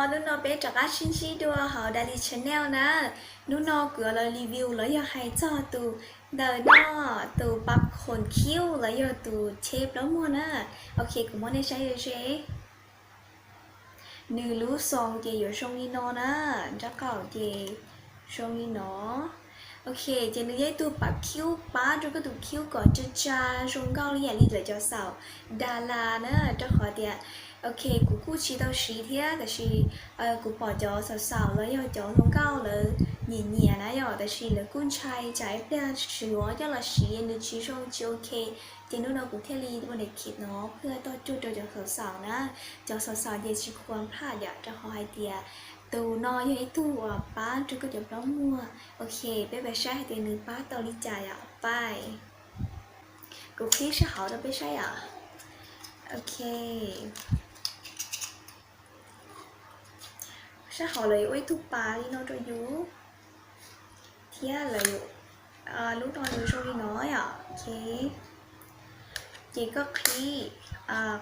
Hnub no peb rov qab sib ntsib dua hauv Daily Channel na. Hnub no kuv yuav los review los yog hais txog tus ntawm no, tus pab khoom cute los yog tus tsheb plaub muag na. Ok, kuv muab nej saib ze ze. Nws lub xoo ces yuav zoo li no na, nraub qaum ces zoo li no. Ok, ces nws yog ib tug pab cute, pab rau koj tus cute kom tsa tsa zoo nkauj li yam li lawv cov xaum Dara na, rau qhov tias, ok, kuv kuj tsis tau siv thiab, tab sis kuv pom cov xaum xaum los yog cov hluas nkauj lawv nyiam nyiam na yom, tab sis lawv kuj ntshai tsam ib pliag tsis muab coj los siv nws tsis zoo tsis ok, ces hnub no kuv thiaj li ua daim clip no ib pliag tuaj cuag rau cov xaum xaum na. Cov xaum xaum ces tsis khuam plaj yom, rau qhov hais tias tus no yog ib tug uas pab rau koj cov plaub muag. Ok, peb pais saib hais tias nws pab tau li cas yom, pais. Kuv qhib sab hauv rau peb saib yom. Ok, sab hauv lawv yuav ua ib tug pas li no rau yus, thiab lawv, lub no nws zoo li no yom. Ok, ces koj qhib,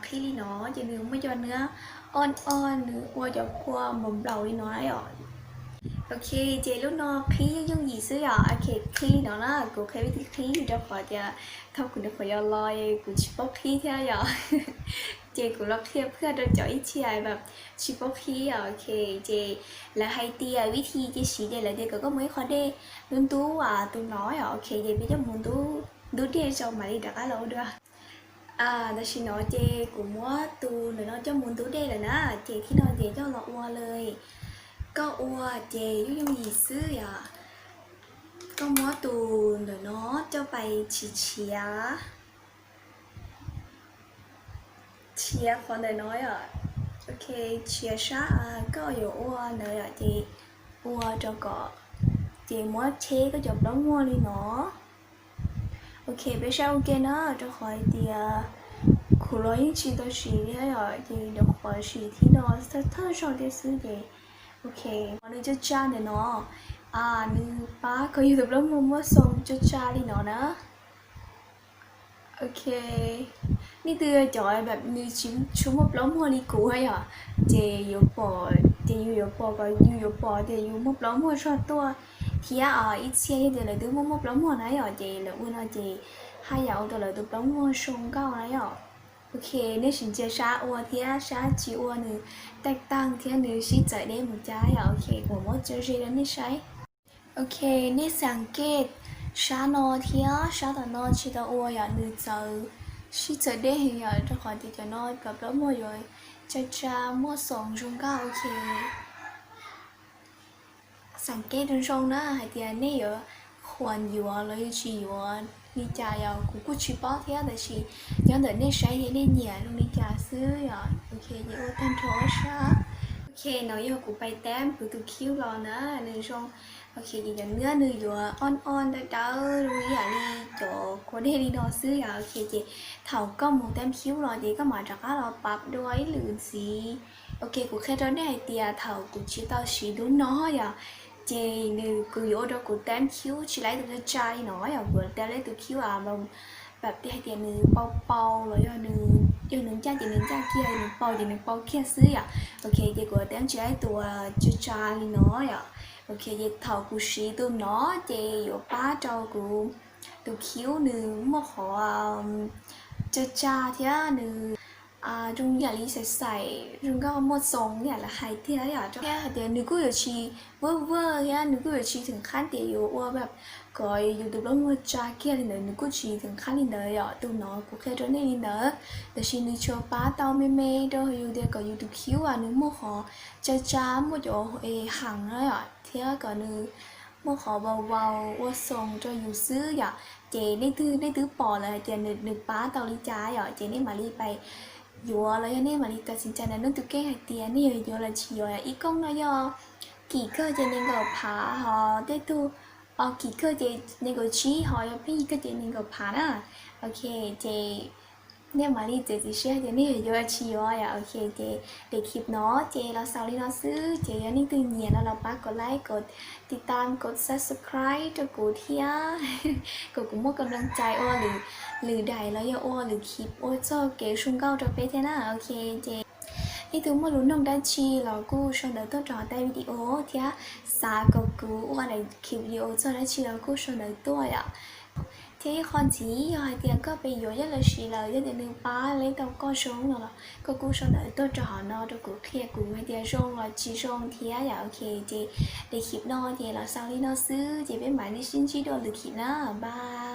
qhib li no ces nws muaj cov nws o o, nws ua cov phua nplaum nplaum li no na yom. Ok, ces lub no qhib yooj yooj yim xwb yom. Ok, qhib li no na, kuv qhia vim li qhib rau qhov tias thaum kuv nyuam qhuav yuav los kuv tsis paub qhib thiab yom. Ces kuv los qhia pab rau cov ib txhia tsis paub qhib yom. Ok, ces lawv hais tias vim li cas siv ces lawv tias kom koj muab ib qho dej ntub ntub tus no yom. Ok, ces peb coj mus ntub dej tso mam li rov qab los ua dua. Tam sim no ces kuv muab tus ntawm no coj mus ntub dej lawm na, ces thib no ces coj los ua li. Koj ua ces yooj yooj yim xwb yom. Koj muab tus ntawm no coj pais tshiav tshiav, tshiav qhov ntawm no yom. Ok, tshiav sab koj yuav ua ntawd yom, ces ua rau kom, ces muab tsheb koj cov plaub muag li no. Ok, peb saib ua ke na, rau qhov hais tias kuv los yeej tsis tau siv li yom, ces nyuam qhuav siv thib no thawj zaug thiab xwb ces. Ok, nws tsa tsa ntawm no, nws pab kom yus tus plaub muag muaj xoo tsa tsa li no na. Ok, nej twg cov nws tsis tshua muaj plaub muag li kuv yom, ces yuav pom, ces yus yuav pom kom yus yuav pom tias yus muaj plaub muag zog tuaj, thiab ib txhia yog tias lawv twb muaj muaj plaub muag na yom, ces lawv ua no ces haj yam ua rau lawv tus plaub muag zoo nkauj na yom. Ok, nej sim ntsia sab ua thiab sab tsis ua nws taij taaj thiab nws sib txawv deb mus cas yom. Ok, kuv muab tso ze rau nej saib. Ok, nej xav kev sab no thiab sab tom no tsis tau ua yom, nws txawv, sib txawv deb heev yom, rau qhov tias cov no cov plaub muag yuav tsa tsa muaj xoo zoo nkauj. Ok, xav kev zoo zoo na hais tias nej yuav qhuas yuav los yog tsis yuav li cas yom, kuv kuj tsis paub thiab, tab sis nyob ntawm nej saib thiab nej nyiam zoo li cas xwb yom. Ok, ces ua tag nrho sab. Ok, no yog kuv pais tab kuv tus cute los na, nws zoo. Ok, ces cov nws yuav o o dawb dawb zoo ib yam li cov kua dej li no xwb yom. Ok, ces thaum koj mus tab cute los ces koj mam rov qab los pab dua ib lwm ntxiv. Ok, kuv qhia rau nej hais tias thaum kuv tsis tau siv tus no yom, ces nws kuj yuav ua rau kuv tab cute tsis laib tus tsa tsa li no yom, kuv tab laib tus cute a, pab tias hais tias nws pau pau los yog nws, yog nws ncaj ces nws ncaj kiag, nws pau ces nws pau kiag xwb yom. Ok, ces kuv tab tsis laib tus tsa tsa li no yom. Ok, ces thaum kuv siv tus no ces yuav pab rau kuv tus cute nws muaj qhov tsa tsa thiab nws zoo yam li xaim xaim zoo nkauj muaj xoo yam lawv hais thiab yom. Thiab hais tias nws kuj yuav tsis vwj vwj thiab nws kuj yuav tsis theem qhab tias yuav ua kom yus tus plaub muag tsa kiag li ntawd, nws kuj tsis theem qhab li ntawd yom. Tus no kuv qhia rau nej li ntawd, tab sis nws tsuas pab tau me me rau yus tias kom yus tus cute a nws muaj qhov tsa tsa muaj cov heev na yom, thiab kom nws muaj qhov vau vau ua xoo rau yus xwb yom. Ces nej twb, nej twb pom lawm hais tias nws pab tau li cas yom, ces nej mam li pais yuav los yog nej mam li tas txim cai ntawm nej tus kheej hais tias nej yuav yuav los tsis yuav. Ib kooj no yog kim kawg ces nees nkaum phav, ho tej tug kim kawg ces nees nkaum tsib, ho yog pheej yig kawg ces nees nkaum phav na. Ok, ces nej mam li txiav txim siab hais tias nej yuav yuav los tsis yuav yom. Ok, ces daim clip no ces los xaus li no xwb, ces yog nej twg nyiam no los pab kov like, kov tiv tam, kov subscribe rau kuv thiab kom kuv muaj kam laj cai ua lwm daim los yog ua lwm clip ua txoj kev zoo nkauj rau peb thiab na. Ok, ces Ib tug muaj lus nug dab tsi los kuj sau ntawv tuaj rau hauv daim video thiab, xav kom kuv ua daim video txog dab tsi los kuj sau ntawv tuaj yom. Thiab ib qho ntxiv yog hais tias koj pem yuav yog los sis lawm, yog tias nws pab li tau koj zoo no los koj kuj sau ntawv tuaj rau hauv no rau kuv qhia kuv hais tias zoo los tsis zoo thiab yom. Ok, ces daim clip no ces los xaus li no xwb, ces peb mam li sib ntsib dua lwm clip na, bye.